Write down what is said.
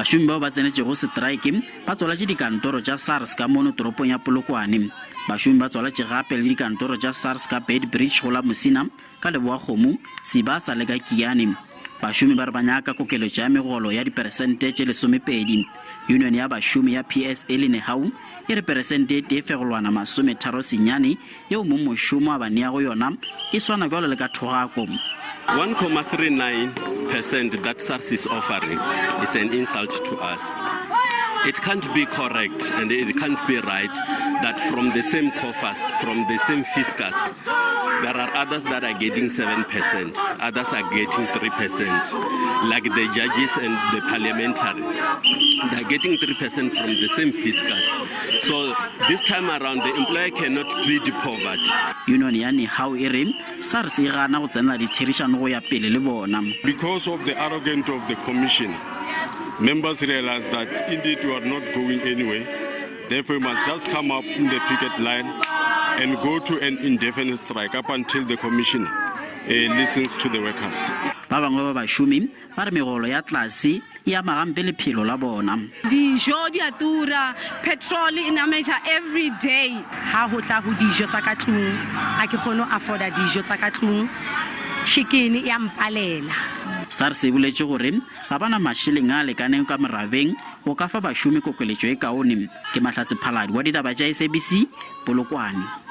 Bašomi bao ba tsenetšego setraeke ba tswalatše dikantoro tša SARS ka mono toropong ya Polokwane. Bašomi ba tswalatše gape le dikantoro tša SARS ka Beitbridge go la Musina, ka Leboakgomo, Sibasa le ka Kiyane. Bašomi ba re ba nyaka kokeletšo ya megolo ya diperesente tše lesomepedi. Union ya bašomi ya PSA le Nehawu e re peresente e tee fegolwana masometharo senyane yeo mongmošomo a ba neago yona e swana bjalo le ka thogako. 1.39 percent that SARS is offering is an insult to us. It can't be correct and it can't be right that from the same coffers, from the same fiscus, there are others that are getting 7%, others are getting 3%, like the judges and the parliamentary. They're getting 3% from the same fiscus. So this time around, the employer cannot plead poverty. Union ya Nehau e re SARS e gana go tsenela ditherišano go ya pele le bona. Because of the arrogance of the commissioner, members realize that indeed we are not going anywhere. Therefore, we must just come up in the picket line and go to an indefinite strike up until the commissioner uh, listens to the workers. Ba bangwe ba bašomi ba re megolo ya tlase e ama gampe lephelo la bona. Dijo di a tura, petrol e nametša every day. Ha ho tla ho dijo tsa ka tlung, a ke kgone ho afforda dijo tsa ka tlung, chicken ya mpalela. SARS e boletše gore ga ba na mašeleng a lekaneng ka morabeng go ka fa bašomi kokeletšo e kaone. Ke Mahlatse Phaladi wa ditaba tša SABC, Polokwane.